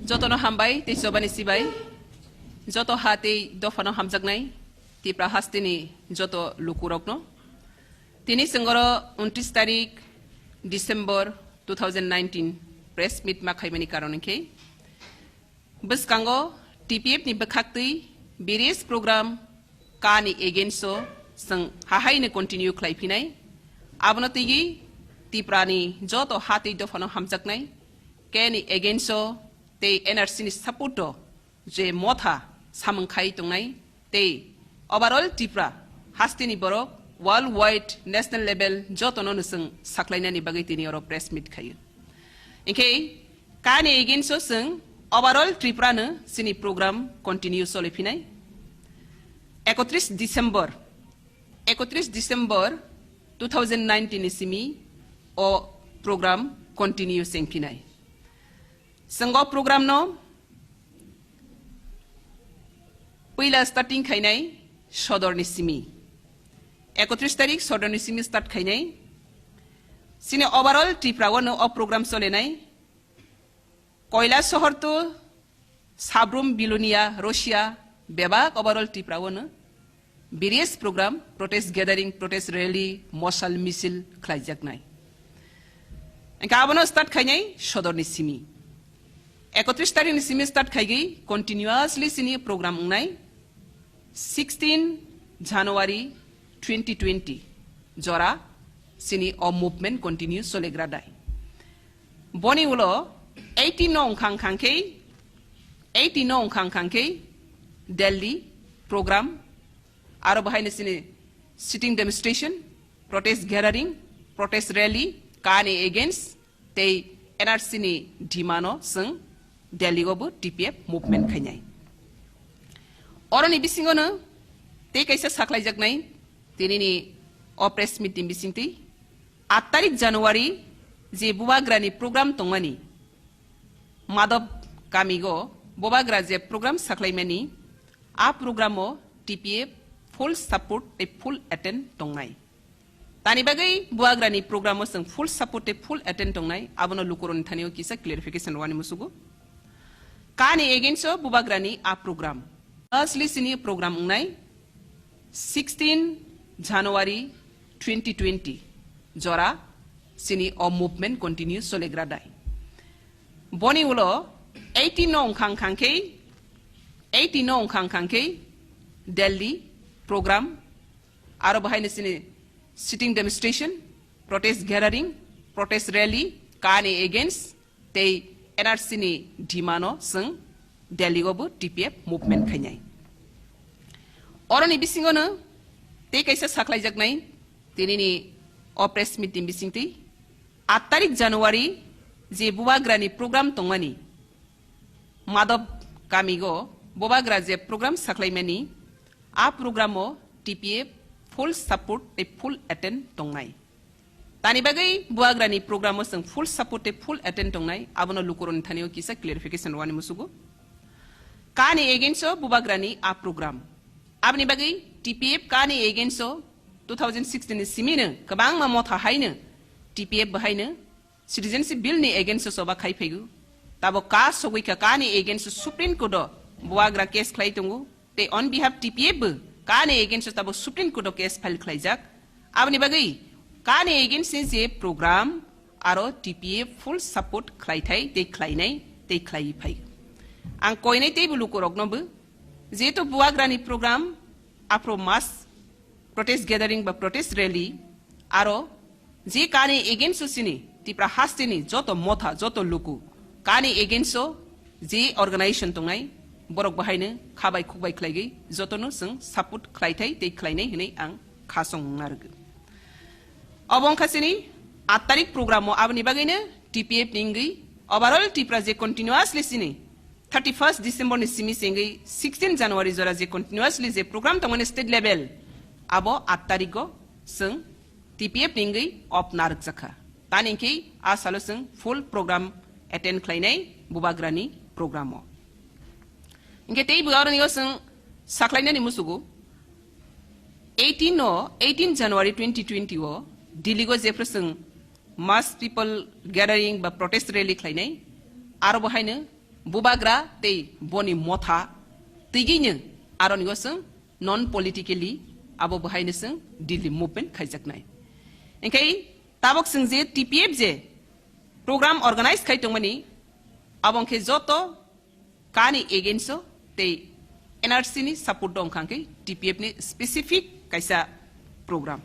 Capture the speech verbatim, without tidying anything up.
Jotono hambai tei chobani sibai, joto ha tei dophano hamjaknai Tipra hasteni joto lukurokno. Tini chwng oro untris tarik December two thousand nineteen press meet ma khaimani karon hinkhe, bwskango T P F ni bwkhaktwi various program kani against o chwng hahaino continue khlai phinai. Abono twiwi Tipra ni joto ha tei dophano hamjaknai kani against o tei N R C ni support o je motha samung khai tongnai tei overall Tipra hasteni borok world wide national level jotono nwswng saklainani bagwi tini oro press meet khaio. Hinkhe kani against o chwng overall Tripura no chini program continue choli phinai. Ekotris December, ekotris December two thousand nineteen ni simi o program continue cheng phinai. Chwng o program no puila starting khainai sodor ni simi. Ekotris tarik sodor ni simi start khainai. Chini overall Tripura o no o program solenai. Koila sohor to Sabrum, Bilonia, Russia, bebak overall Tripura o no various program, protest gathering, protest rally, moshal misil khlaijaknai. Engkha abono start khainai sodor ni simi. Ekotris tarik ni simi start khaigwi continuously chini program wngnai. Sixteen January twenty twenty jora chini o movement continue solegra dai. Boni ulo eighteen no wngkha wngkha khe, eighteen no wngkha wngkha khe Delhi program, aro bahaino chini sitting demonstration, protest gathering, protest rally, kani against tei N R C ni demand o chwng Delhi o bo T P F movement khainai. Oroni bisingo no tei kaisa sakhlaijaknai tinini o press meet ni bisingtwi aat tarik January je Bubagra ni program tongmani, Madop kamigo Bubagra je program sakhlaimani, a program o T P F full support tei full attend tongnai. Tani bagwi Bubagra ni program o chwng full support tei full attend tongnai, abono lukurokni thani o kisa clarification rwani musugo. Kani against o Bubagra ni a program. Asli chini program wngnai sixteen January twenty twenty jora chini o movement continue solegra dai. Boni ulo eighteen no wngkha wngkha khe, eighteen no wngkha wngkha khe Delhi program, aro bahaino chini sitting demonstration, protest gathering, protest rally, kani against tei N R C ni demand o chwng Delhi o bo T P F movement khainai. Oroni bisingo no tei kaisa sakhlaijaknai tinini o press meet ni bisingtwi aat tarik January je Bubagra ni program tongmani, Madop kamigo Bubagra je program sakhlaimani, a program o T P F full support tei full attend tongnai. Tani bagwi Bubagra ni program o chwng full support tei full attend tongnai, abono lukurokni thani o kisa clarification rwani musugo. Kani against o Bubagra ni a program. Aboni bagwi T P F kani against o two thousand sixteen ni simi no kwbangma motha haino T P F bahaino Citizenship Bill ni against o choba khai phaigo. Tabo ka sogwi kha, kani against o Supreme Court o Bubagra case khlai tongo. Tei on behalf T P F bo kani against o tabo Supreme Court o case file khlaijak. Aboni bagwi kani against ni je program aro T P F full support khlai thai tei khlainai tei khlai phai. Ang koinai teibo lukurokno bo, jehetu Bubagra ni program aphro mass protest gathering ba protest rally, aro je kani against o chini Tipra hasteni joto motha, joto luku kani against o je organization tongnai, borok bahaino khabai khukbai khlaigwi jotono chwng support khlai thai tei khlainai hinwi ang khasong wngna rwgwi. Obo wngkha chini aat tarik program o, aboni bagwino T P F ni wngwi overall Tipra je continuously chini thirty first December ni simi se wngwi sixteen January jora je continuously je program tongmani state level, abo aat tarik o chwng T P F ni wngwi off narwkjakha. Tani hinkhe a salo chwng full program attend khlainai Bubagrani program o. Hinkhe tei bo aroni o chwng sakhlainani musugo eighteen o, eighteen January twenty twenty o Delhi o jephru chwng mass people gathering ba protest rally khlainai, aro bo haino Bubagra tei boni motha twigwino aroni o chwng non politically abo bwhaino chwng Delhi movement khaijaknai. Hinkhe tabok chwng je T P F je program organize khai tongmani, abo hinkhe joto kani against o tei N R C ni support dong khangkhe T P F ni specific kaisa program.